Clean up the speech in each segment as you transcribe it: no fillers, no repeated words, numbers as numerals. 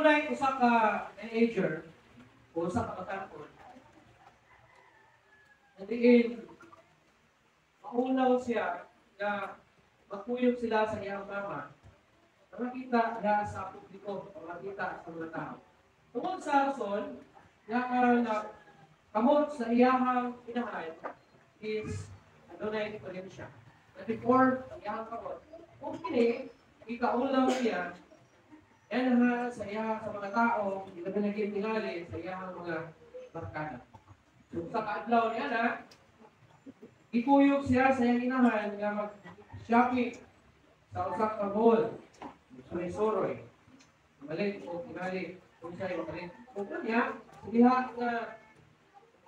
Adunay usa ka teenager o usa ka batan-on na diin maulaw siya nga magkuyog sila sa iyang mama na makita na sa publiko o makita sa mga tao. Tungod sa rason nga ang kamot sa iyahang inahan is adunay diferensya. Na before ang iyahang kamot, kung kini ikaulaw niya yan ha sa iya sa mga tao, ilabi na tingali sa iyahang mga barkada. So sa kaadlaw niya na, gikuyog siya sa iyang inahan nga mag-shopping sa usa ka mall. Suroy-suroy. Malit o tingali kung siya malit. Kung niya, diha nga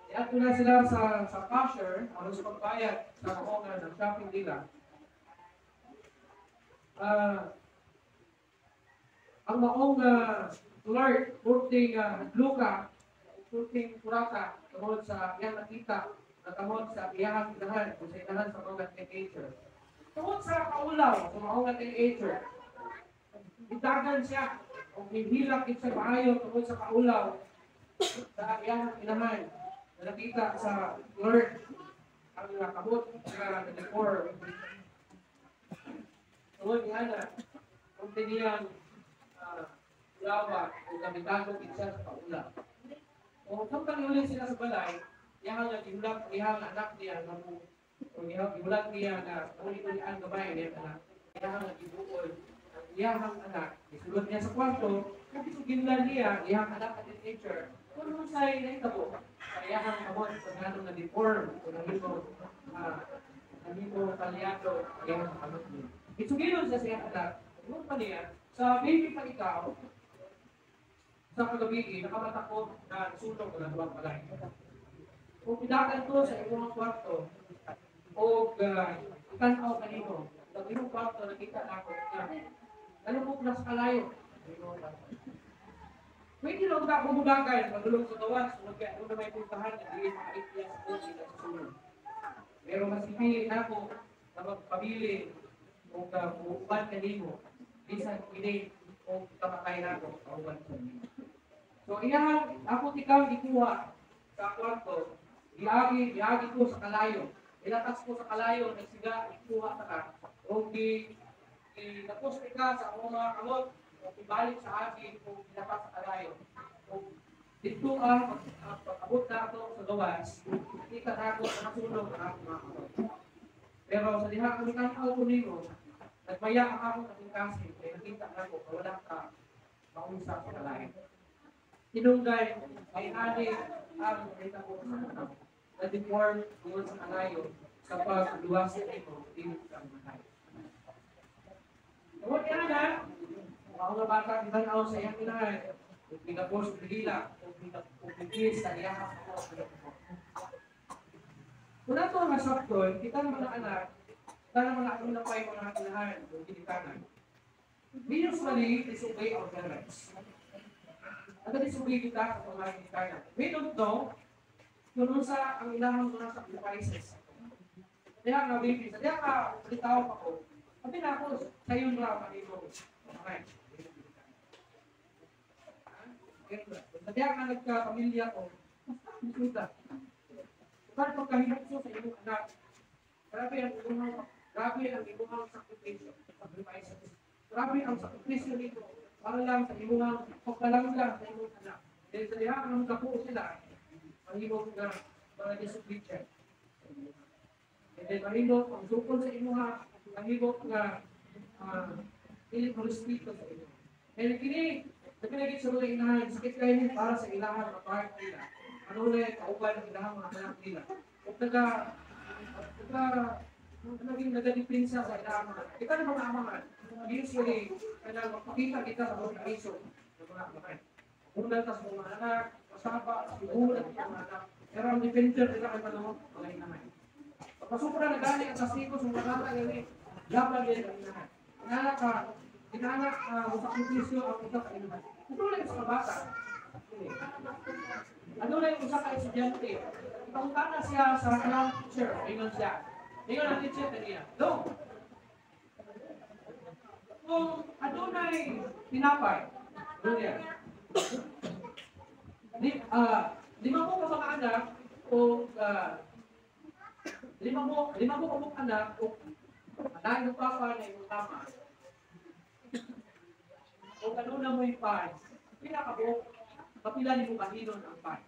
iadto na sila sa cashier aron sa pagbayad sa mao nga ng shopping nila. Ang maong clerk, purting luka, purting kurata, tungod sa iyang nakita, na tungod sa iyang inahan, o sa inahan sa mga teenager. Tungod sa kaulaw sa mga teenager, itagan siya, o hihilak sa maayo tungod sa kaulaw sa iyang inahan, na nakita sa clerk ang kamot nga na-deform. Tungod niya na, kung tiniyang ulawa o gamitanong siya sa kaulaw. O kung uli sila sa balay, iyang nga gihulat iyang anak niya nga mo o iyang gihulat niya nga uli-uli ang gamay niya anak. Iyang nga gibuol ang iyang anak, gisulod niya sa kwarto, kung gisuginlan niya iyang anak at teenager, kung unsay nahitabo sa iyang kamot sa nganong na deform o nahimo talyado iyang kamot niya. Gisugilan siya sa iyang anak, ingon pa niya, sa baby pa ikaw, sa kagabi, nakamata ko na sulong ko na duwang balay. Kung pidakan ko sa imong kwarto, o tanaw kanimo, sa imong kwarto nakita na ako na nalubog na sa kalayo. Pwede lang ba bumubagay, magulong sa gawas, kung ano na may puntahan, hindi makaitya sa kung sa sulong. Pero mas ipili na ako na magpabili o kauban kanimo, bisan kini o kamatay na ako, kauban kanimo. So iyang ako ikaw ikuha sa kwarto, giagi ko sa kalayo. Ilatas ko sa kalayo, nagsiga, ikuha ta ka. O gi tapos ka sa akong mga kamot, o ibalik sa akin, o ilatas sa kalayo. O dito ang pag-abot na ako sa gawas, nakita na ako sa nasunog ang akong mga kamot. Pero sa diha kung tanaw ko nimo, nagmaya ang akong kasing-kasing, kaya nakita na ako, wala ka maunsa sa kalayo. Tinunggay ay ani ang nakita ko sa anak na deform tungod sa kalayo sa pagluwas sa imo dili ka mamatay. Tungod niya na, ang mga bata gitanaw sa iyang inahan, ug ginapos gihila, ug gigis sa iyang kamot. Kung nato nga sakton, kita ng mga anak, kita ng mga una pa yung mga inahan ug ginikanan. We usually disobey our parents. Nagadisobey kita sa mga ginikanan. We don't know kung unsa ang ilahang mga sacrifices. Diha nga baby, sa diha ka litaw pa ko. Sabi na ako, sayon ra kanimo. Okay. Sa diha nga nagkapamilya ko, basta para pagkahimukso sa imong anak. Grabe ang imong sakripisyo, sacrifices. Grabe ang sakripisyo nito para lang sa imong pagkalangga sa imong anak. Dahil sa diha nga kapuo sila, mahimo nga mga disobedient. And then mahimo ang sukol sa imuha, mahimo nga dili mo respeto sa imo. And kini nagpinagit sa mga inahan, sakit kayo ni para sa ilahang mga part nila. Ano na kauban ang ilahang mga anak nila. Kung taga naging nagadepensa sa ilahang mga anak. Kita ng mga amahan, usually, kanang magpakita kita sa mga iso ng mga amahan. Undan ta sa mga anak, masaba, siguran sa mga anak. Pero ang defender nila kay ano, mga inahan. Pagpasupra na gani ang kastigo sa mga anak gani, laban din ang inahan. Inana ka, inana mo sakripisyo ang usa ka inahan. Ito lang sa bata. Ano na yung usa ka estudyante? Ipangutana siya sa kanang teacher, ingon siya. Ingon ang teacher kaniya. "Dong, kung adunay tinapay," ano niya? Lima mo ka mga anak o lima mo ka mga anak o dahil ng papa na imong mama. O kanuna mo yung pie, pila ka buok, kapila nimo kahinon ang pie?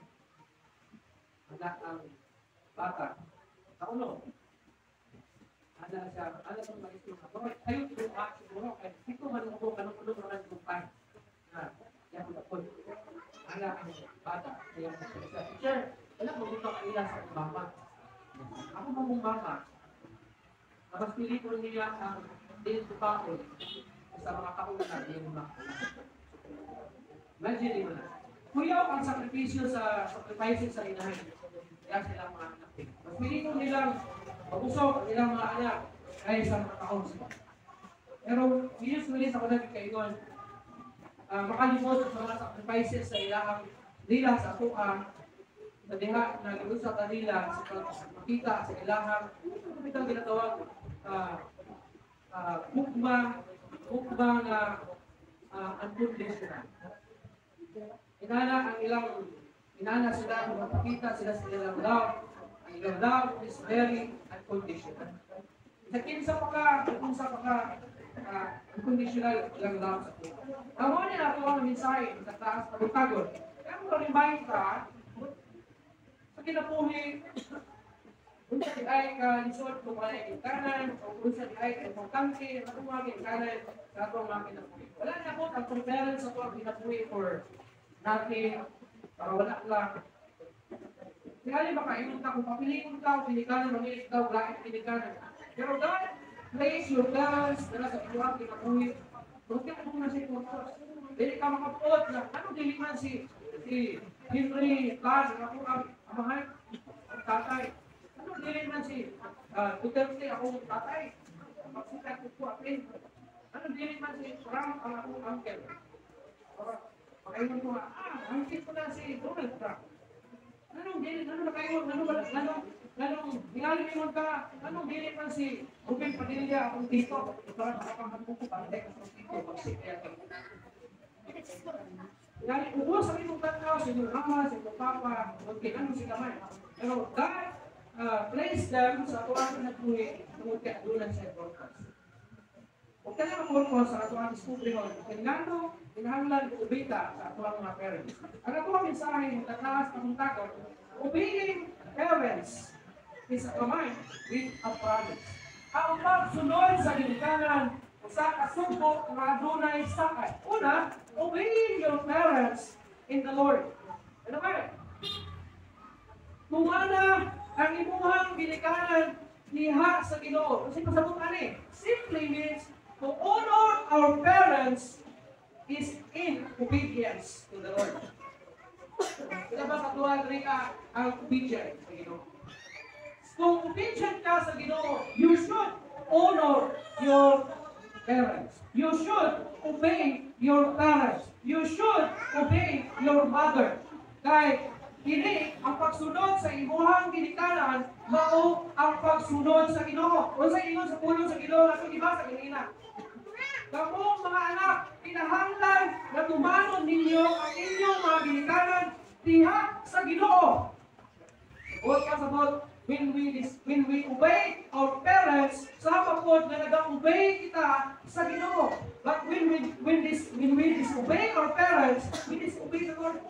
Anak ang bata. Kauno. Ana siya, ana sa maestro nga. Ayo siguro siguro kay ito man mo kanong ulo man kung pie. Na, yan ko. Ana ang bata. Kaya siya, "Teacher, wala mo gusto kaila sa akong mama. Ako mo mong mama. Mas pili ko niya ang dili tupaon sa mga kauna dili mga." Imagine mo na. Kuyaw ang sakripisyo sa sacrifices sa inahan. Kaya silang mga anak. Mas pili ko nilang mabusog ang ilang mga anak kaysa mga kaon sila. Pero usually sa kunang kaingon, makalimot sa mga sacrifices sa ilang nila sa atoa sa diha na giunsa kanila sa pagpakita sa ilahang itong ginatawag hukma hukma nga unconditional. Inana ang ilang inana sila kung magpakita sila sa ilang love. Ang ilang love is very unconditional. Sa kinsa pa ka, kung sa pa ka unconditional ilang love sa tuwa. Ang mo niya nato ang mensahe sa taas pagtagod. Kaya mo remind ka sa kinabuhi unsa di ay ka lisod kung wala ginikanan o unsa di ay ka importante ang atong mga ginikanan sa atong mga kinabuhi. Wala na po ang preference sa atong kinabuhi for nothing, para wala lang. Tingali ba kaingon ka kung papilion ka o ginikanan, mangilit ka o lain ginikanan. Pero God place your parents na sa inyong kinabuhi. Kung kaya mo na si purpose. Dili ka makapuot na ano dili man si Henry Tan ang ako ang amahan, ang tatay. Ano dili man si Duterte akong tatay. Magsikat ko apin. Ano dili man si Trump ang akong uncle. Para makaingon ko nga, uncle ko na si Donald Trump. Anong dili, ano na kayo, ano wala, anong, anong, hingali mo ka, anong dili man si Ruben Padilla akong tito, para makapanghampo ko, para dahil sa tito, magsik kaya ka. Hingali, ubos sa imong tanaw, sa inyong mama, sa inyong papa, kung ano sila man. Pero God place them sa atuang kinabuhi, tungod kay adunan sa purpose. Ug kaya ang purpose sa atuang discovery hon, kay ngano kinahanglan ubita sa atuang mga parents. Ang atuang mensahe sa taas kabuntagon, obeying parents is a command with a promise. Ang pagsunod sa ginikanan sa kasugo nga adunay sakay. Una, obeying your parents in the Lord. Ano ba? Tumana ang imuhang ginikanan diha sa Ginoo. Kasi pasabot ani, simply means to honor our parents is in obedience to the Lord. Kita ba sa tuwa ka ang obedient sa Ginoo? Kung obedient ka sa Ginoo, you should honor your parents. You should obey your parents. You should obey your mother. Kay kini ang pagsunod sa imuhang ginikanan mao ang pagsunod sa Ginoo. Unsa ingon sa pulong sa Ginoo ato gibasa kanina? Kamong mga anak, kinahanglan na tumanon ninyo ang inyong mga ginikanan diha sa Ginoo. Huwag ka sabot, when we obey our parents, sama pod nga naga-obey kita sa Ginoo. But when we disobey our parents, we disobey the Lord.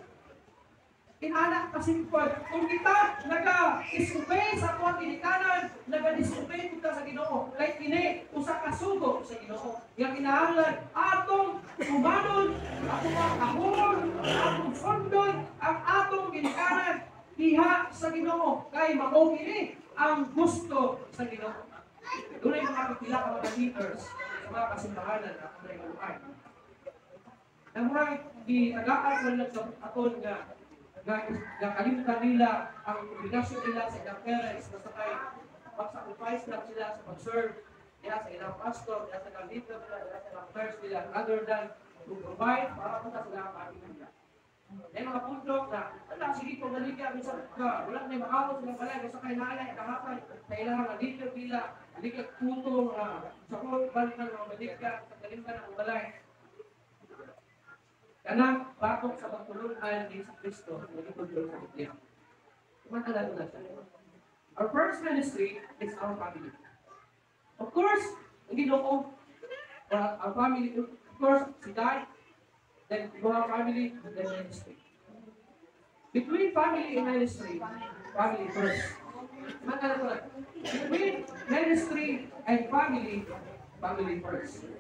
Inana kasimple. Kung kita naga-disobey sa atong ginikanan, naga-disobey kita sa Ginoo. Kay kini usa ka sugo sa Ginoo. Nga kinahanglan atong tumanon, atong ahon, atong sundon ang atong ginikanan diha sa Ginoo. Kay mao kini ang gusto sa Ginoo. Dunay mga pipila ka mga leaders sa mga kasimbahanan na ato na. Namurang gitagaan man lang sa aton nga kalimutan nila ang obligasyon nila sa ilang parents basta kay mag-sacrifice lang sila sa pag-serve diha sa ilang pastor, diha sa ilang leader nila, diha sa ilang church nila, other than to provide para punta sila ang pamilya nila. May mga pundok na, wala, sige ko, maligya, minsan ka, wala na makawot silang balay, basta kay naala, kahapon, kailangan nga leader nila, maligya puto, sa kung balik na mga maligya, sa kalimtan ng balay. Kanang batok sa pagtulunan ni sa Kristo na gitudlo sa Biblia. Kumanta natin na siya. Our first ministry is our family. Of course, ang Ginoo, our family, of course, si God, then our family, then ministry. Between family and ministry, family first. Kumanta natin na. Between ministry and family, family first.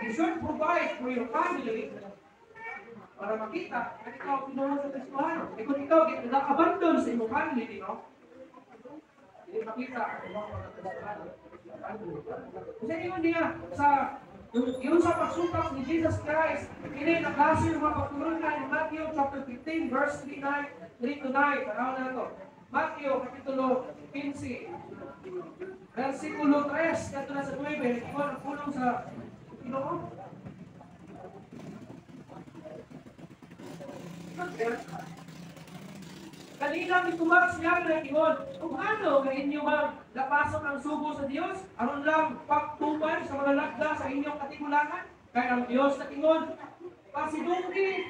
You should provide for your family para makita na ikaw pinuha sa Kristohano. Eh kung ikaw nag-abandon sa imong family, di no? Hindi makita ang imong mga Kristohano. Kasi ingon niya sa yung sa pagsupak ni Jesus Christ, kini naklase yung mga pagtulunan in Matthew chapter 15 verse 3, 9, 3 to 9. Tanaw na ito. Matthew kapitulo 15 versikulo 3 kadto na sa 9, ikaw ang pulong sa Ginoo. Kanina mitubag siya nga ingon, kung ano nga inyo mang napasok ang sugo sa Dios, aron lang pagtuman sa mga lagda sa inyong katigulangan, kay ang Dios nagingon, pasidungki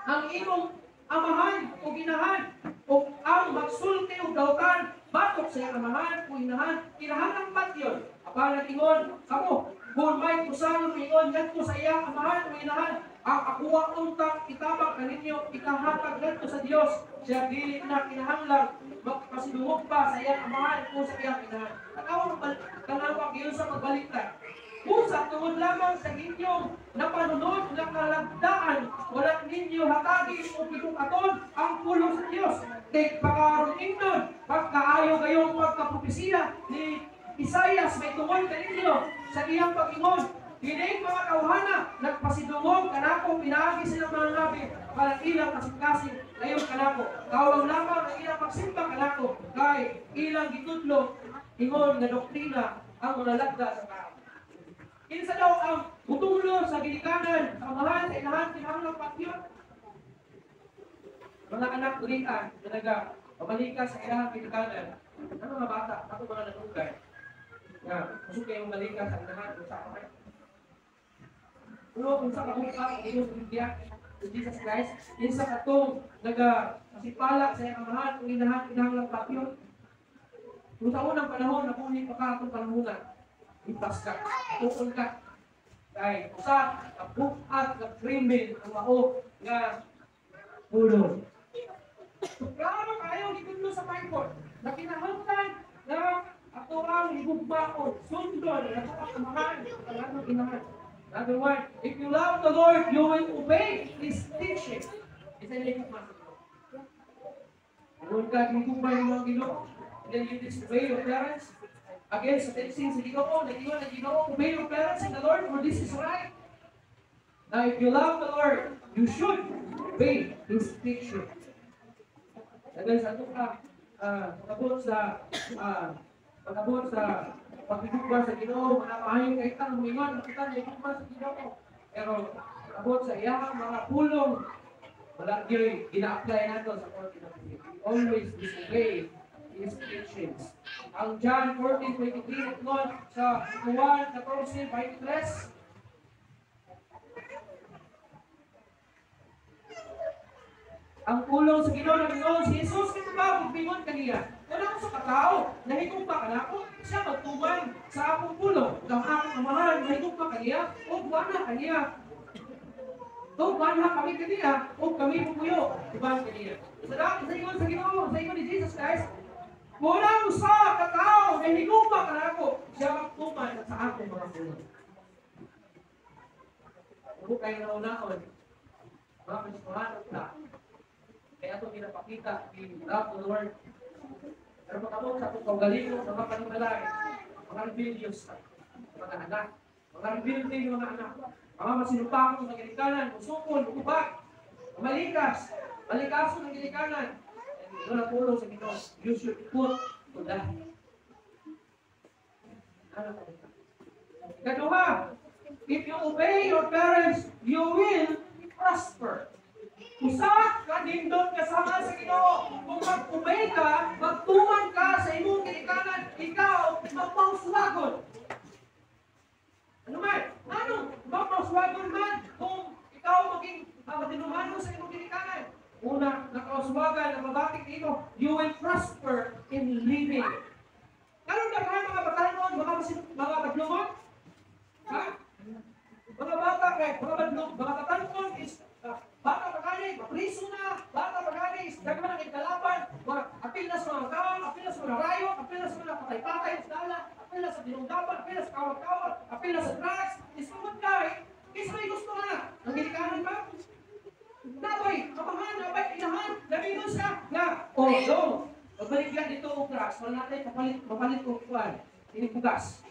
ang imong amahan o ginahan o ang magsulti og dautan batok sa iyang amahan o inahan, kinahanglan patyon. Apan nag-ingon kamo, kung may usa ingon ngadto sa iyang amahan o inahan, ang akuha untang itabang kaninyo ikahatag ngadto sa Dios, siya dili na kinahanglan magpasidungog pa sa iyang amahan o sa iyang inahan. Tanawa kayo sa pagbaliktad. Busa tungod lamang sa inyong napanunod nga kalagdaan, wala ninyo hatagi o pitukaton ang pulong sa Dios. Kay pakaron ingnon, pagkaayo kayong pagkapropesiya ni Isaias may tungod kaninyo sa iyang pag-ingon. Kining mga kauhana, nagpasidungog kanako, pinaagi silang mga nabi, para ilang kasing-kasing layon kanako. Kawang lamang ang ilang pagsimba kanako, kay ilang gitudlo, ingon nga doktrina ang mga lagda sa tao. Kinsa daw ang butunglo sa ginikanan, sa amahan, sa inahan, kinahanglang patyon. Mga anak ulian, na nagpamalika sa ilahang ginikanan, ang mga bata, ako mga nanugay, nga gusto kayong malika sa inahan o sa amahan. Uno, kung sa kabuka, ang inyong Biblia, si Jesus Christ, kinsa katong nagapasipala sa iyang amahan o inahan, kinahanglang patyon. Kung sa unang panahon, nabuhi pa ka atong panahonan, ipas ka, tukol ka. Kay usa ka bukat nga krimen ang mao nga pulong. So, klaro kayo gitudlo sa Bible na kinahanglan na ato ang higugmaon, sundon, ang ato ang amahan, ang atong inahan. Number one, if you love the Lord, you will obey His teaching. Isa yung higugma sa Ginoo. Kung ka higugma yung mga Ginoo, then you disobey your parents. Again, sa teaching sa Ginoo, nag-iwan na Ginoo, obey your parents in the Lord, for this is right. Now, if you love the Lord, you should obey His teaching. Dahil sa ito ka, pag-abot sa pagigugma sa Ginoo, mga maayong kaitang humingon, makita niya higugma sa Ginoo. Pero abot sa iyang mga pulong, wala gyud gina-apply nato sa korte ng Ginoo. Always disobey His teachings. Ang John 14:23 noon sa Juan 14:23, ang pulong sa Ginoo nag-ingon si Jesus katuba bingon kaniya. Wala ko sa katao, nahigugma kanako, siya magtuman sa akong pulong, ug ang akong amahan nahigugma kaniya, ug wala kaniya. Ug wala kami kaniya, ug kami mupuyo uban kaniya. Sa daan sa ingon sa Ginoo, sa ingon ni Jesus Christ, wala usa ka tawo nahigugma kanako, siya magtuman sa akong mga pulong. Ug kay naunaon, mga Kristohano ta. Kaya ito pinapakita, we love the Lord. Pero pag-abot sa itong kaugalingon, sa mga panimalay, mga rebellious, mga anak, mga rebelde yung mga anak, mga masinupakong sa ginikanan, usukol, ubak, malikas, malikaso ng ginikanan. And ito na tulong sa Ginoo, you should put to death. Ikaduha, if you obey your parents, you will prosper. Usa ka nindot kasama sa Ginoo. Kung mag-obey ka, magtuman ka sa imong ginikanan, ikaw mapauswagon. Ano man? Ano? Mapauswagon man kung ikaw maging Matinumanon sa imong ginikanan. Una, nakauswagan, na mabakit imo, you will prosper in living. Karon daghan mga batanon, mga badlungon? Ha? Mga bata kay mga badlong, mga batanon is bata pa gani, mapriso na, bata pa gani is daghan ang ikalaban, mga apil na sa mga kaon, apil na sa mga rayo, apil na sa mga patay-patay sa dala, apil na sa dinungdapan, apil na sa kawat-kawat, apil na sa drugs, is tungod kay, is may gusto na, ang ginikanan ba? Nabay, kapahan, nabay, inahan, nabingon siya, nga, oh, no, magbalik lang dito o drugs, wala natin mapalit o kuwan, inibugas.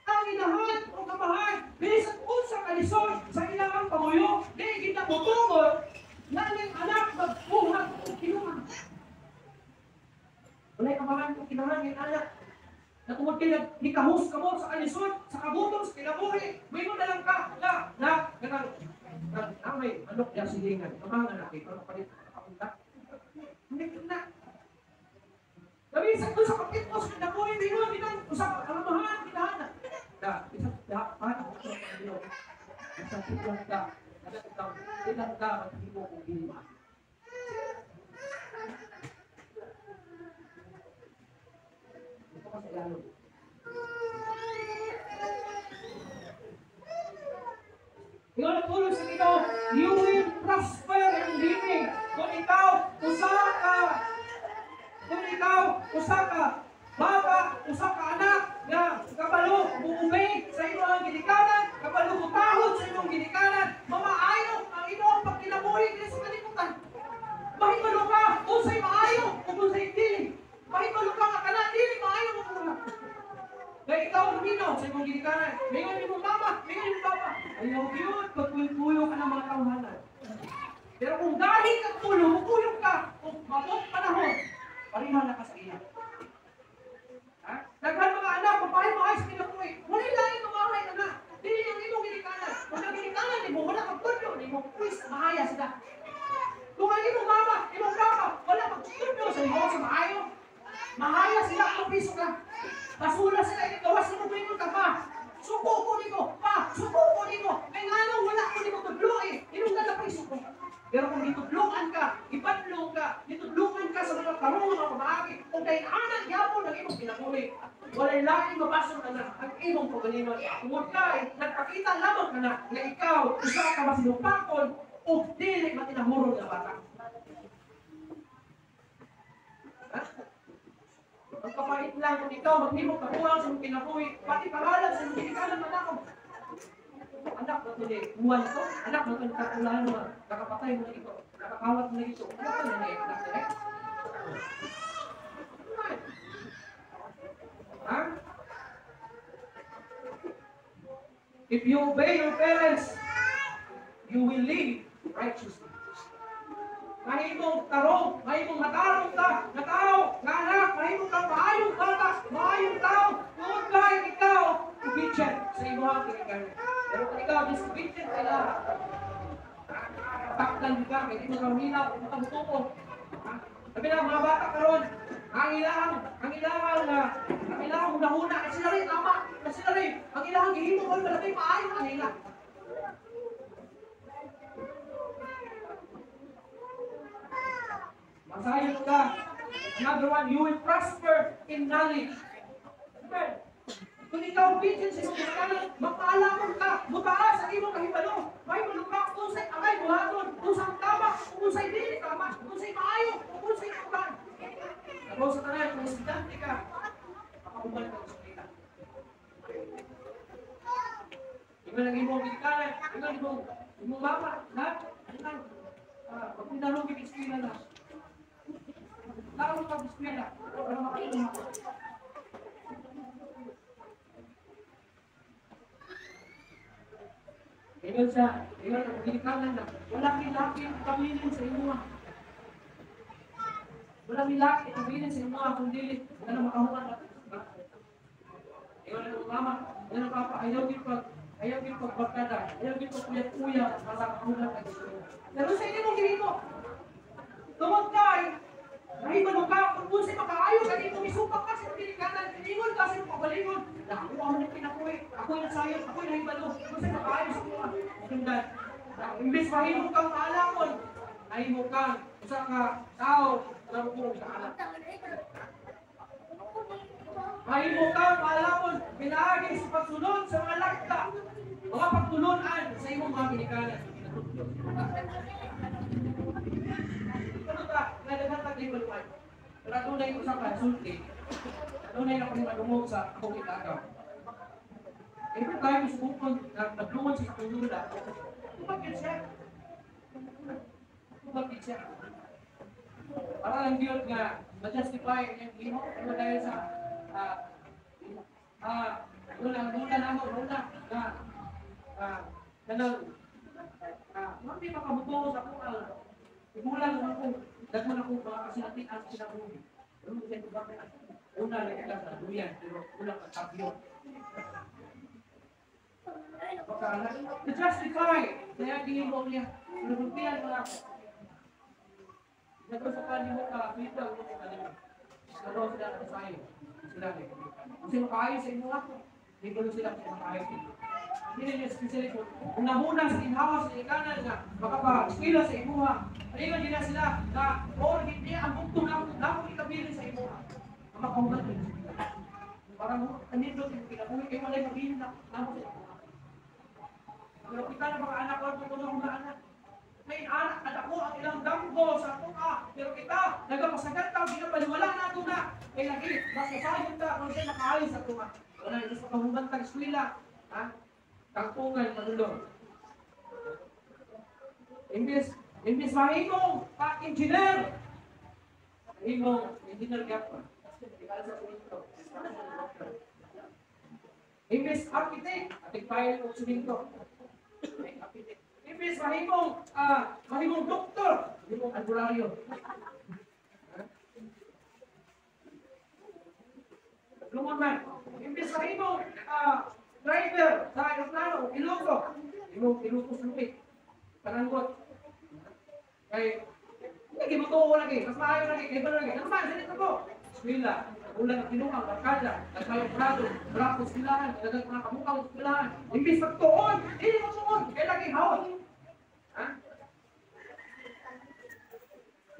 Ang inahan o kamahan, bisan unsa kalisod sa ilang panguyo, di kita mutugot, naning anak magbuhat o kinuha. Wala'y kamahan o kinahan ng anak. Natungod kayo, nikahus ka mo sa kalisod, sa kagutom, sa kinabuhi, mingon na lang ka, na, na, na, na, may manok niya silingan, kamahan anak, pero kapalit, nakapunta. Hindi na. Nabisan doon sa kapitmos, kinabuhi, mingon, mingon, usap, kalamahan, kinahan. Da, isang dapat ako sa Panginoon. Isang ilang ka, ilang ka, maghimo kung gilima. Ito ka sa ilalo. Ikaw natulog sa Ginoo, you will prosper in living. Kung ikaw, usa ka. Kung ikaw, usa ka. Bata, usa ka anak, nga kabalo muubay sa imong ginikanan, kabalo mutahod sa imong ginikanan, mamaayo ang imong pagkinabuhi dinhi sa kalibutan. Mahibalo ka unsay maayo ug unsay dili. Mahibalo ka nga kana dili maayo mo muna. Kay ikaw luminaw sa imong ginikanan, mingon imong mama, mingon imong papa. Ayaw gyud pagkuyo ka ng mga tawhanan. Pero kung dahil kang tulo, mukuyog ka ug mabot panahon, pareha na ka sa iya. Daghan mga anak, papahay mo ay sa kinabuhi. Wala lain mga anak. Dili ang imong ginikanan. Kung ang ginikanan nimo, wala kang tudlo nimo, pwis mahaya sila. Kung ang imong mama, imong papa, wala kang tudlo sa imo sa maayo. Mahaya sila kung piso ka. Basura sila igawas nimo ingon ka pa. Suko ko nimo, pa, suko ko nimo. Kay ngano wala ko nimo tudlo eh. Inong dala piso ko. Pero kung gitudloan ka, ipadlong ka, gitudloan ka sa mga karong mga pamaagi, kung kay anak yapon ang imong kinabuhi, walay laing mabasong anak ang imong kaugalingon. Tungod kay nagpakita lamang ka na nga ikaw usa ka masinupakon o dili matinahurong nga bata. Ha? Ang kapait lang kung ikaw maghimog kakulang sa imong kinabuhi, pati pangalan sa imong ginikanan manakop. Anak na ito ni Juan to, anak na ito ni Katulano, nakapatay mo na ito, nakakawat mo na ito, anak na ni anak na ito. Ha? If you obey your parents, you will live righteously. Mahimong tarong, mahimong matarong ka, na tao, na anak, mahimong kang maayong bata, maayong tao, tungod kay ikaw, obedient sa imong ginikanan. Pero kung ikaw disobedient kay lahat, takdan ka, kay di mo kaminaw, di mo kamutuko. Sabi na, mga bata karon, ang ilang hunahuna, na sila rin, tama, na sila rin, ang ilang gihimo ko, malaki maayo ang ila. Masayon ka. Another one, you will prosper in knowledge. Amen. Kung ikaw obedient sa imong ginikanan, mapaalamon ka, mutaas ang imong kahibalo. Mahibalo ka kung sa'y angay buhaton, kung sa'y tama, kung sa'y dili tama, kung sa'y maayo, kung sa'y tugan. Tapos sa tanan, kung estudyante ka, makahuman ka sa eskwela. Ingon ang imong ginikanan, ingon imong mama, na, pagpinarong yung eskwela na. Tarong ka eskwela, para makakuha ka. Ingon sa, ingon ang ginikanan na, wala kilaki pamilin sa imuha. Wala milaki pamilin sa imuha kung dili na makahuman na. Ingon ang mama, ingon ang papa, ayaw gid pagbarkada, ayaw gid pagkuyat-uyat para makahuman ka sa imuha. Pero sa imong gihimo, tungod kay nahibalo ka, kung unsay makaayo ka nimo, misupak ka sa imong ginikanan, ingon ka sa imong kaugalingon, nakuha mo ng kinabuhi, ako'y nasayod, ako'y nahibalo, unsay makaayo sa imuha. Sundan, Imbes mahimo kang maalamon, mahimo kang usa ka tao nga mupong sa alak. Mahimo kang maalamon pinaagi sa pagsunod sa mga lagta, mga pagtulunan sa imong mga ginikanan. Ano ka? Nga daghan tag level 1. Pero adunay usa ka sulti. Adunay na kami madungog sa akong itagaw. Every time subukon na naglungon sa akong lula, tubag siya. Tubag siya. Para lang yun nga ma-justify ang iyang himo pero dahil sa lula lula namo lula nga kanang hindi makabuto sa akong imulan mo akong daghan akong mga kasinatian sa kinabuhi. Pero mo siya tubag na una lang ka sa duyan pero kulang ang tabyo. Baka to justify kaya gihimo niya nagulpihan mo ako. Nagko sa kanimo ka kita mo sa kanimo. Sila sila sa sayo. Sila ni. Kung sino kaayo sa imo ako, di ko sila kung makaayo sa imo. Hindi niya especially kung nahuna sa inhawa sa ikanan nga makapa-eskwela sa imuha. Ingon gina sila na or gid niya ang bugtong nako ikabilin sa imuha. Ang makahuman gid sila. Para mo anindot yung kinabuhi kay walay mabilin na namo sa imuha. Pero kita na mga anak ko kuno mga anak. May anak at ako ang ilang damgo sa tunga. Pero kita nagapasagat ta ginapaliwala nato na kay lagi mas masayon ta kung siya makaayo sa tunga. Wala is makahuman tag eskwela, ha? Kangkungan manulong. Imbes mahimong pa-engineer. Mahimong engineer gyapon. Di sa simento. Imbes architect, ating file og simento. Architect. Imbes mahimong mahimong doktor, mahimong albularyo. Lungon man. Imbes mahimong driver sa aeroplano, piloto, imong piloto lupit. Pananggot. Kay lagi mo tuo lagi, mas maayo lagi, kay ba lagi. Ano man sinito ko? Eskwela, ulan ang kinuha, barkada, nagmayong prado, brako eskwelahan, daghang mga kamukaw eskwelahan. Imbis magtuon, dili mo tuon, kay lagi hawon. Ha?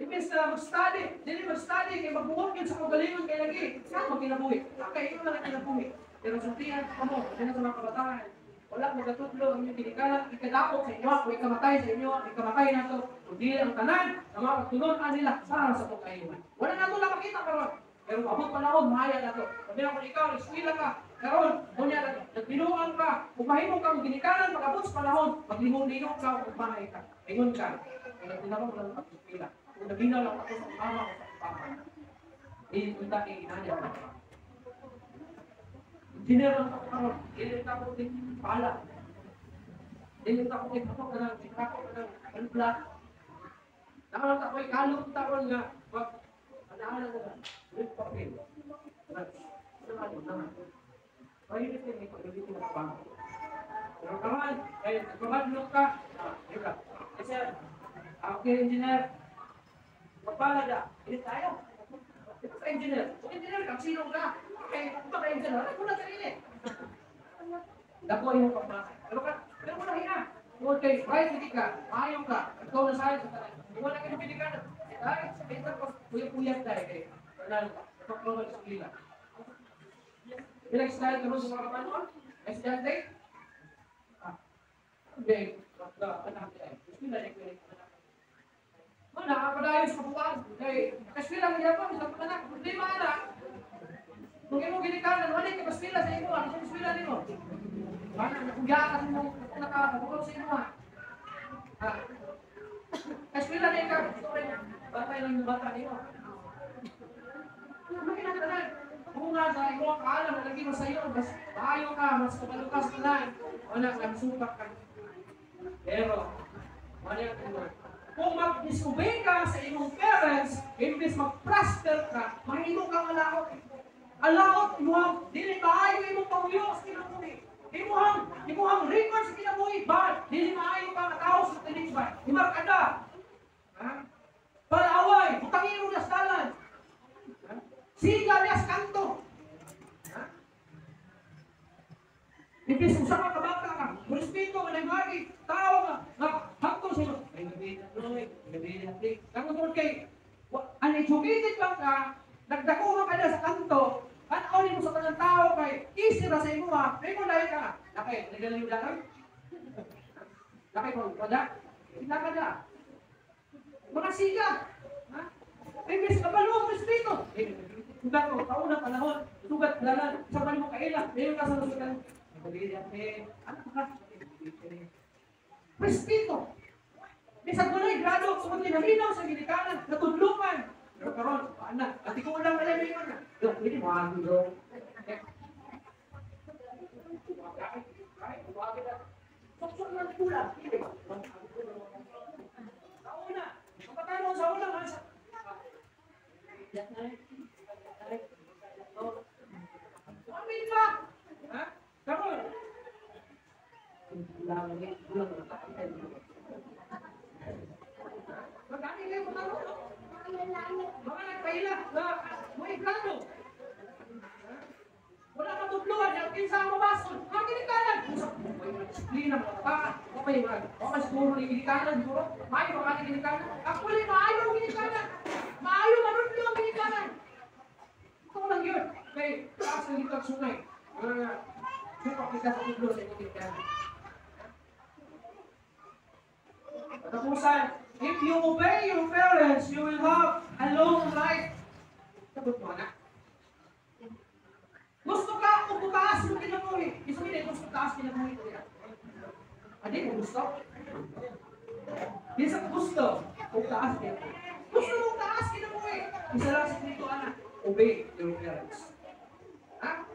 Imbis na mag-study, dili mag-study kay magbuhok yun sa kaugalingon kay lagi. Saan mo kinabuhi? Okay, imo lang ang kinabuhi. Pero sultihan kamo, kasi sa mga kabataan, wala magatudlo ang inyong ginikanan, ikadakop sa inyo, o ikamatay sa inyo, ikamatay nato, kundi ang tanan, ang mga pagtulunan nila para sa pagkaiwan. Wala nato lang makita karon, pero abot panahon, mahaya nato. Sabi na kung ikaw, eskwela ka, karon, kunya nagbinuang ka, kung mahimo kang ginikanan, pag-abot sa panahon, maglingon-lingon ka, o magmahay ka, lingon ka, kung nagtinawag lang ang eskwela, kung naginaw lang ako sa mama o sa papa, hindi punta kay inanya. Engineer ang karon, dili ta ko pala. Dili ta ko ako kanang ako kanang black. Nakalot ako ikalot taon nga wag ana na with papel. Ay ni pagdito na pa. Pero karon ay nagpabadlok ka, di ba? Sir, okay engineer. Pagpala da, dili tayo. Ito sa engineer. Kung engineer ka, sino ka? Okay, baka engineer, ano na sarili? Dako yung pagmasa. Pero ka, pero mo na hiya. Kung kay right hindi ka, maayo ka, ikaw na sayo sa tanan. Kung wala ka ng pilikan, ay, ito ko, kuya-kuya tayo kay Fernando, ito sa eskwela. Bilang style karon sa mga kapanon, estudyante, hindi, anak niya, eskwela niya, anak. Mana, nakapadayon sa kabuuan. Kay, eskwela niya pa, sa anak, problema anak. Kung imo ginikanan, wala ka eskwela sa imo, ano sa eskwela nimo? Wala na kung ka mo nakabukod sa imo. Ha. Eskwela na ikaw, sorry, bantay lang yung bata nimo. Ano kinatanan? Bunga sa imo ang kaalam na lagi mo sa iyo, mas maayo ka, mas kabalo ka sa tanan. Wala ka supak ka. Pero wala ka. Kung mag-disobey ka sa imong parents, imbes mag-prosper ka, mahimo kang alaot. Alaot imuhang dili maayo imong panguyo sa kinabuhi. Imuhang record sa kinabuhi bad, dili maayo ka nga tawo sa tinig ba. Himarkada. Ha? Palaway, butangin mo sa dalan. Ha? Siga niya sa kanto. Ha? Imbes usa ka kabata ka, respeto ka nang magi, tao nga, Gabi na kang tungod kay uneducated bang ka, nagdako ka na sa kanto, an-aw mo sa tanang tao kay easy ra sa imo ha. May mo lahi ka. Lakay, nagdala yung dalan. Lakay mo, wala. Sila ka na. Mga siga. Ha? Imbes kabalo ang respeto. Eh, sugat ko, kaunang panahon, sugat dalan, sa mali mo kaila, meron ka sa lusugan. Ano ka? Respeto. Bisag walay grado, sumod naminaw sa ginikanan, natudlukan. Pero karon, ana, at ikaw lang alam yun na. Pwede mo ang bro. Suksok ng kulang. Sa una, ang patanong sa una, ha? Amin ba? Ha? Karon. Magkani kayo patanong, no? Mga nagpaila na may plano. Wala ka tudluan, yung kinsa ang mabason. Mga ginikanan. May mga disiplina, mga kataan. Okay, mga okay, siguro ni ginikanan, siguro. Maayo mga ginikanan. Actually, maayo ang ginikanan. Maayo, manudlo ang ginikanan. Ito lang yun. Kay, taas na dito ang sungay. Mga supak kita sa tudlo sa imong ginikanan. Katapusan, if you obey your parents, you will have a long life. Sabot mo, anak. Gusto ka o taas yung kinabuhi. Gusto mo gusto taas kinabuhi ko niya. Adi mo gusto? Bisa gusto o taas kinabuhi. Gusto mo taas kinabuhi. Isa lang sa dito, anak. Obey your parents. Ha?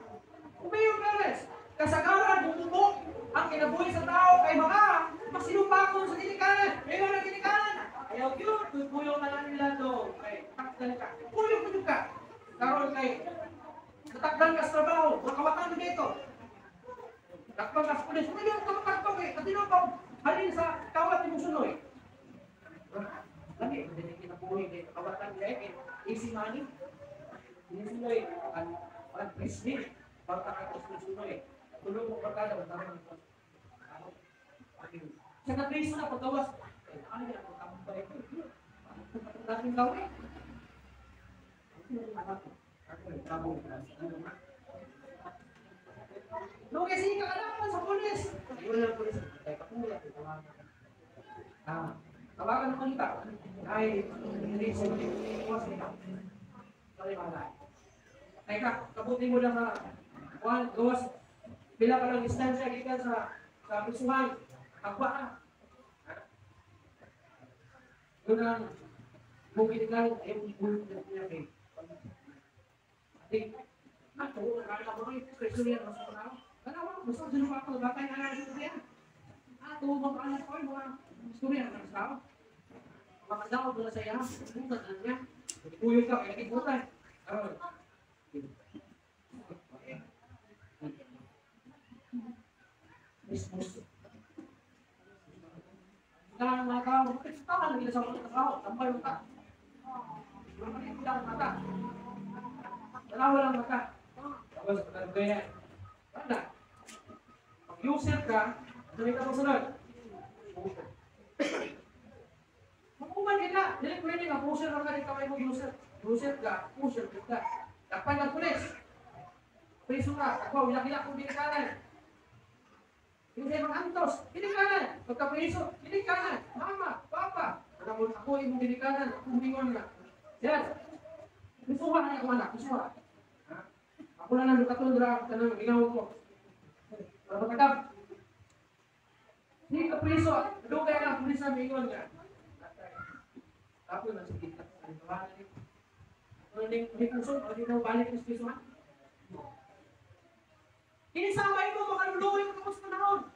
Obey your parents. Kasagaran, bumubo ang kinabuhi sa tao kay mga masinupakon sa ginikanan. Ngayon ang ginikanan. Ayaw yun. Puyong ka na nila do. Kay takdan ka. Puyong ka. Karoon kay natakdan ka sa trabaho. Makawatan na dito. Takpan ka sa pulis. Hindi ka makatpang eh. At pa halin sa kawat ni sunoy. Lagi, hindi kinabuhi. Kawatan nila eh. Easy money. Hindi sunoy. Ang business. Pagkakakos ng sunoy. Tulong mo barkada. Sa katriso na pagkawas. Ano yan? Pagkakambay ko. Pagkakambay gawin. No, kasi kakalaman sa pulis. Wala ng pulis. Tawagan ng kanita. Ay, hindi sa pulis. Teka, kabuti mo lang na gawas. Bila ka lang distansya gikan sa prisuhan. Agwa ka. Doon ang bukid lang ay bulok na niya kay. Ati, ato nakakabuhi pressure yan sa tao. Kana gusto dino pa ako batay na lang siya. Ato mga anak ko mga istorya ng tao. Makadaw doon sa iya, butan na niya. Puyo ka kay nakibutan. Aron. Mismo. Kailangan mga tao, bakit sa tao lagi sa mga tao, tambay mo ka. Wala ang mata. Wala lang mata. Tapos, kaya, wala. Pag user ka, ano yung kasunod? User. Makuman nila, dili pwede nga, user ka rin kamay mo user. User ka, user ka. Takpan ng pulis. Preso ka, ako, wilak-wilak kong binikanan. Hindi sa'yo mag-antos, binikanan. Pagka-preso, binikanan. Mama, papa. Ako imong binikanan, ako humingon nga. Yan. Misuha na ako anak, misuha. Ako na lang lukatol dra, tanang ginawag ko. Para magkadab. Hindi ka preso, dugay na pulis na mingon nga. Tapos na sige, ano ning kusog, ano ning balik ni prisuhan. Kinisabay mo makaluluoy mo tapos panahon.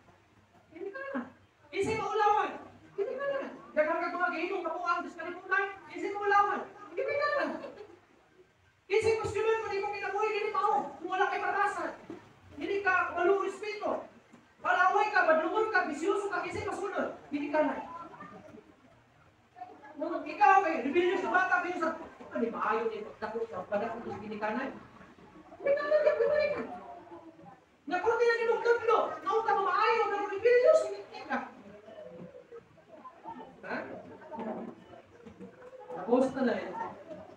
Hindi ka na. Isip mo ulawan. Hindi ka na. Daghang ka tumagiinom kabuang sa kalipunan. Isip mo ulawan. Hindi ka na. Isip mo sunod mo di mo kinabuhi dili mao. Kung wala kay batasan. Hindi ka kabalo respeto. Palaway ka, badlungon ka, bisyoso ka, isip masunod. Hindi ka na. Nung ikaw kay rebellious na bata kayo sa ano maayo ni pagdako sa padako sa ginikanan. Hindi ka na, hindi ka. Nakurti na nimong tudlo, naunta mo maayo, pero rebellious, hindi ka. Ha? Coastal line.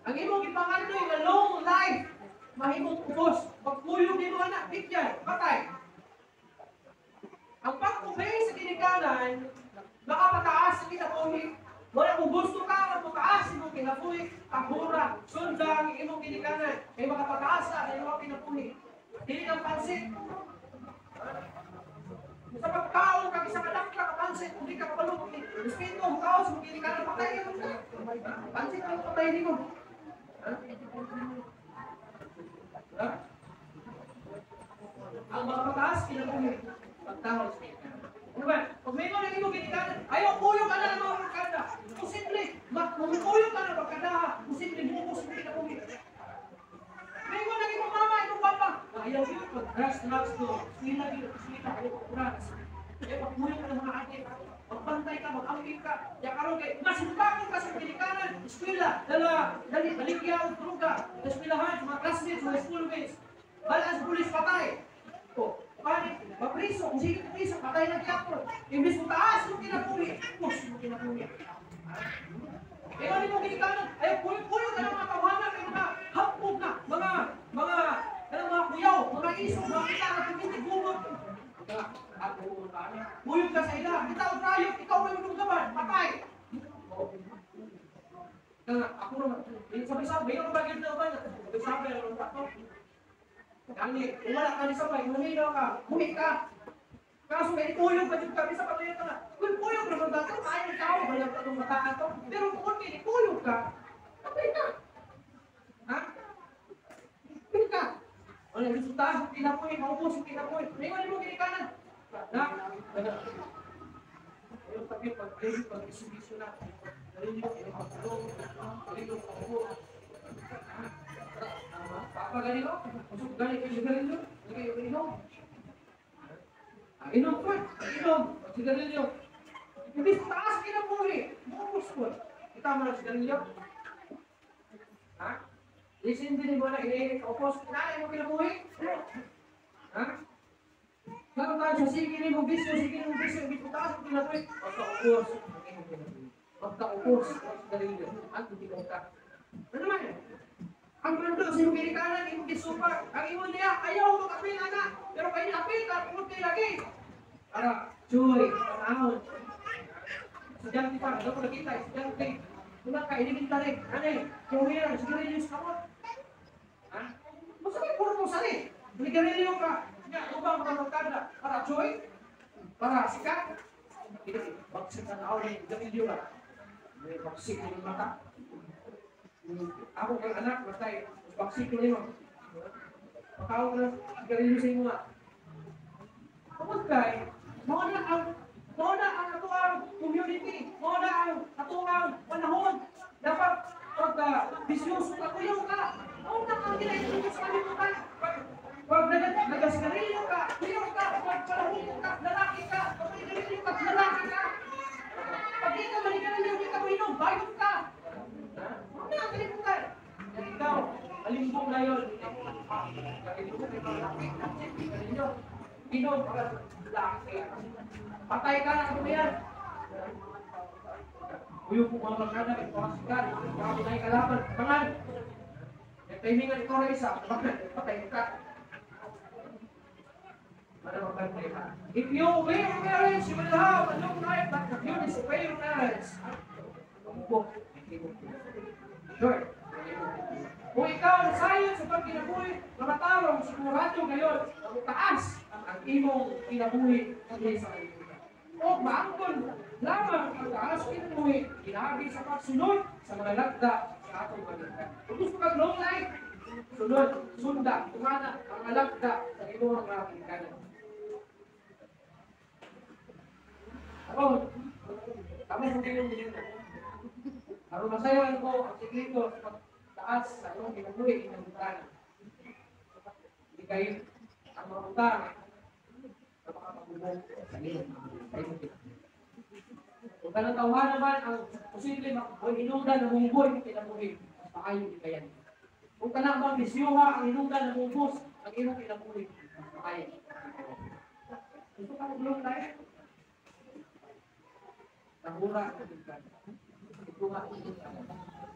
Ang imong gipangandoy nga long life, mahimong ubos. Pagkuyog nimo ana, bigyan, patay. Ang pag-obey sa ginikanan, makapataas sa kinabuhi. Wala kung gusto ka nga mutaas imong kinabuhi, tahura, sunda ang imong ginikanan, kay makapataas sa imong kinabuhi. Dili kang pansit. Sa pagkaon kag isa ka dakla ka pansit, kung di ka kabalo, respeto, kaon sa imong ginikanan, patay ka. Pansit ang patay nimo. Ha? Ha? Ang makapataas kinabuhi, pagtahol sa ginikanan. Ano ba? Pag may mga imong ginikanan, ayaw kuyog ka na ng mga barkada. Posible, mamukuyog ka na barkada, posible muubos mo kinabuhi. May mga imong mama, imong papa, ayaw yun, pag drugs, drugs to, sila yun, sila, ayaw pag drugs. Ayaw pagkuyog ka ng mga ate, magbantay ka, mag-amping ka, ya karon kay masumpakon ka sa ginikanan, eskwela, dala, dali, baligya og droga, sa eskwelahan, mga classmates, mga schoolmates, balaan sa pulis, patay. O, paano, mapriso, kung sige priso, patay na gyapon. Imbis mo taas yung kinabuhi, pus mo kinabuhi. Kaya ano mo ginikanan, ay kuyog-kuyog ka ng mga tawanan, kay mga hapog na, mga kuyaw, mga iso, mga kita, at hindi gumot. Kuyog ka sa ila, kita og rayot, ikaw may manunggaman, patay. Kaya ako naman, sabi-sabi, mayroon ba yun na ba? Sabi-sabi, ano ba ito? Kani, kung wala ka ni sabay, huminaw ka, muhi ka. Kaso kay kuyog ka dyan kami sa patuyo ka na. Kung kuyog naman ba ito, kaya ng tao, wala ka itong mataan to. Pero kung kini kuyog ka, patay ka. Ha? Patay ka. Wala, resulta sa kinabuhi, maubos yung kinabuhi. May wala mo ginikanan. Na, na. Ayun, pag pag-isubisyo na. Narinig, pagkulong, narinig, pagkulong. Papa ganito, usok gani kayo sigarilyo, kayo inom. Inom pa, inom, sigarilyo. Ibig taas kinabuhi, maubos ko. Kita mo na sigarilyo? Ha? Isin din mo na ini-opos, kinaya mo kinabuhi? Ha? Lalo tayo sa sige ni mo bisyo, ibig taas kinabuhi. Pagka-upos, pagka-upos, sigarilyo, ang titigaw ka. Ano naman? Ang mando sa imong ginikanan, imong gisupa, ang imong niya, ayaw mag-apil, ana. Pero kayo apil ka, tungod kay lagi. Para, joy, panahon. Estudyante pa, ano ko nakita, estudyante. Wala ka, elementary, ano eh, career, sigarilyo sa kamot. Ha? Masa may puro mo sali. Sigarilyo ka, nga, upang mga magkanda, para joy, para sikat. Bagsik na tao ni sigarilyo ka. May bagsik yung mata. Ako kang anak, basta baksik ko nimo. Pakaw ko na sigarilyo sa imo nga. Tungod kay, mao na ang atoang community, mao na ang atoang panahon. Dapat pagka bisyoso ka, kuyaw ka, mao na ang ginaintroduce sa kalibutan. Pag nagasigarilyo ka, kuyaw ka, pag panahon ka, lalaki ka, pag sigarilyo ka, lalaki ka. Pag di ka manigarilyo, di ka mainom, bayot ka. Ano ang kalibutan? Ikaw, malimbong na yun. Inom, laki. Patay ka na kami yan. Uyong po mga magkana, ipakasikan, baka na ikalaban, pangan. Yung timingan ikaw na isa, patay ka. If you obey your parents, you will have a long life, but if you disobey your parents, sure. Kung ikaw nasayon sa pagkinabuhi, makatarong sigurado ngayon na mutaas ang imong kinabuhi sa kalibutan. O maangkon lamang ang taas kinabuhi, kinabi sa pagsunod sa mga lagda sa atong pagkinabuhi. Kung gusto kang long life, sunod, sunda, tumana ang mga lagda sa imong mga kinikanan. Ako, tama sa iyong binigyan. Aron masayawan ko ang sikreto sa pagtaas sa iyong kinabuhi kinabutan. Hindi kayo ang mga utang na makapagubong sa iyong kinabuhi. Kung kanang tawhan naman ang posible makabuhay hinungdan na bumubuhay ng kinabuhi, mas maayo di kayan. Kung kanang bang bisyuha ang hinungdan na bumubos ang iyong kinabuhi, mas maayo. Gusto ka maglong tayo? Tahura ang kinabuhi.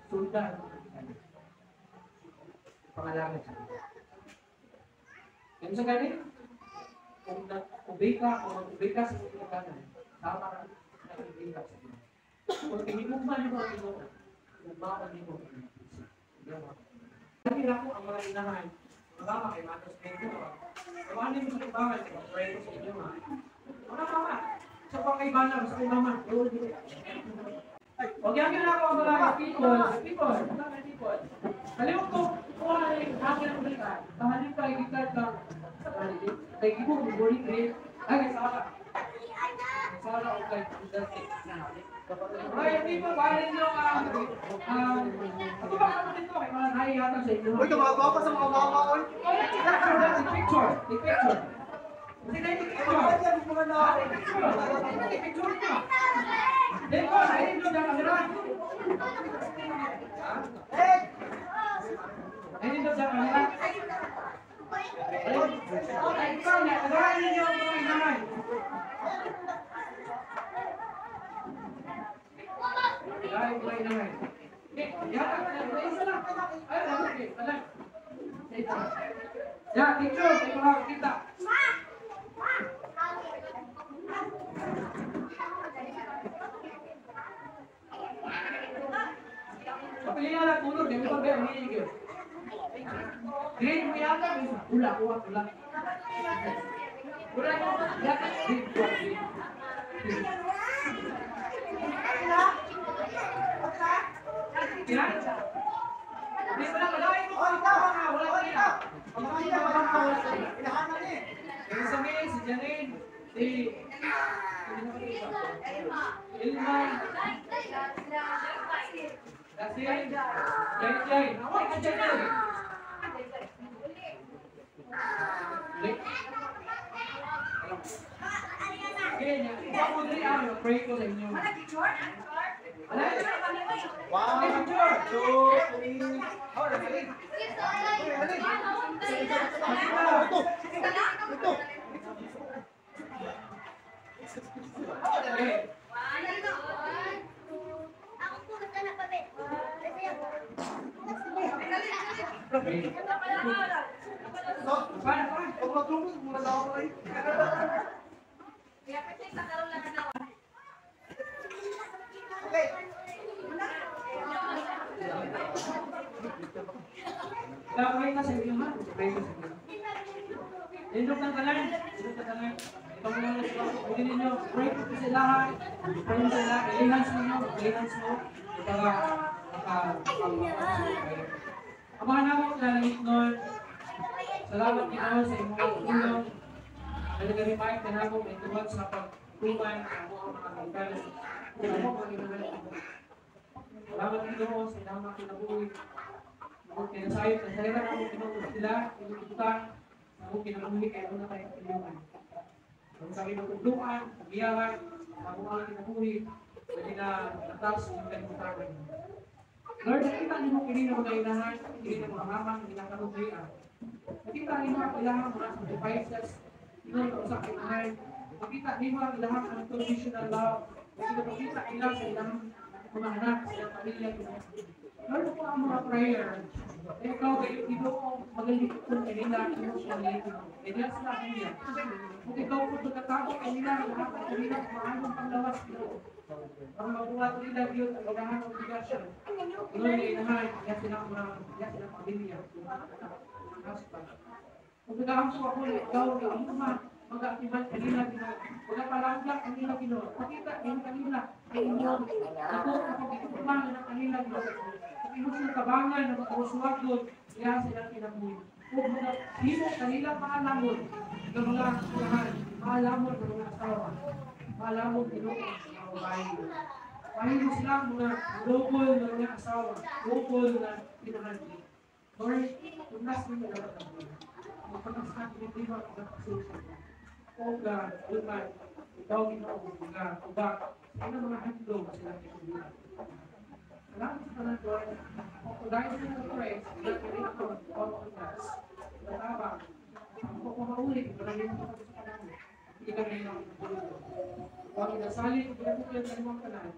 Sundan. Pangalaga siya. Yan sa ganin, kung nag-obey ka, kung mag-obey ka sa ginikanan, tama ka, nag-obey ka sa Ginoo. Kung tinigugma nimo ang Ginoo, gugmaon nimo ang Ginoo. Sabi na ko ang mga inahan, mga mama kay Matos Bento. Tawanin mo sa tubangan, pray ko sa inyo ha. Mga mama, sa pangkaibana, sa kong mama. Huwag yan na ako ang mga people, people, mga people. Kalimot ko, kuha na yung hangin ang balikan. Kahalin pa, igitan ka. Kay Ibo, bubulit rin. Ay, kay Sara. Kay Sara o kay Dante. Ay, people, bayan ninyo ang ito ba kamo dito? Kay mga nahihatan sa inyo. Uy, gumagawa pa sa mga mama, oy. Picture, picture. Kasi na picture. Picture. Picture niyo. Dito, nahihindog ang kamera. Nahihindog ang kamera. Ay, ikaw na, tagahan ninyo ang mga inahan. Tagahan mga inahan. Okay, yan, isa lang. Ay, okay, pala. Ya, picture, ay mga kita. Pili na lang kulor, di mo ba ang hilig yun? Green mo yata, ula, ula, ula. Ula, yata, green, green. Yan? Di mo lang, wala mo wala ka nila. Si Samir, si Janine, si Ilma, Dasin, Jai Jai. Ako ka Jai Jai. Okay, ako diri ang pray ko sa inyo. 1, 2, 3. Ito. Ito. Okay. Pag matulog, muna na ako ay. Okay. Pray ka sa inyo ha. Pray ka sa inyo. Lindog ng kanan. Lindog ng kanan. Ito muna na sila. Pwede ninyo. Pray po sila ha. Pray po sila. I-enhance ninyo. I-enhance mo. Para Amahan ako lalangit nun. Salamat Ginoo sa imong tulong. Nag-remind ka na ako may tungod sa pagtuman sa among mga kaibigan. Sa among mga kaibigan. Salamat Ginoo sa ilang mga kinabuhi. Among kinasayop, nasayran ako Ginoo sila, inututan, sa among kinabuhi kay ano na tayo tulungan. Kung sa aming matugluan, pagiyahan, sa among mga kinabuhi, pwede na natas yung kalimutan. Lord, nakita niyo kini na mga inahan, kini na mga mama, kini na karubrian. Nakita niyo ang ilahang mga sacrifices, Ginoo sa kinahan. Nakita niyo ang ilahang unconditional love. Nakita nila sa ilang mga anak, sa ilang pamilya. Lord, po ang mga prayer. Ikaw, kayo, Ginoo, magalikod kanila, emotionally, kanila sa kanila. Kung ikaw po pagkatao kanila, lahat ng kanila, maanong panglawas, Ginoo. Ang mabuhat nila yun, ang ilahang obligasyon. Ginoo, na inahan, iya silang mga, iya silang pamilya, ang husband. Kung nagaampo ako, ikaw, ang mga mag-aatiman kanila, Ginoo. Magapalangga kanila, Ginoo. Pakita nila kanila, ang inyong ako, kapag itutumangan ng kanila, Ginoo. Kung inyong silang tabangan na magkauswagod, iya silang kinabuhi. Kung mga himo kanila maalamon ng mga kulahan, maalamon ng mga asawa, maalamon Ginoo ng mga babae. Mahimo silang mga noble ng mga asawa, noble na pinahandi. Lord, tunas ninyo dapat ang buhay. Magpatasan ninyo ang pagpasensya. O God, Almighty, ikaw Ginoo, mga ubak, sa inyong mga handog sila kinabuhi. Salamat sa tanan, Lord. O dahil sa mga praise, dahil kanina ko, ikaw ang gas, natabang, ang pagpapaulit, maraming mga sa kanan, hindi kami ng bulo. Huwag inasalin, pinagpupil sa limang kanan,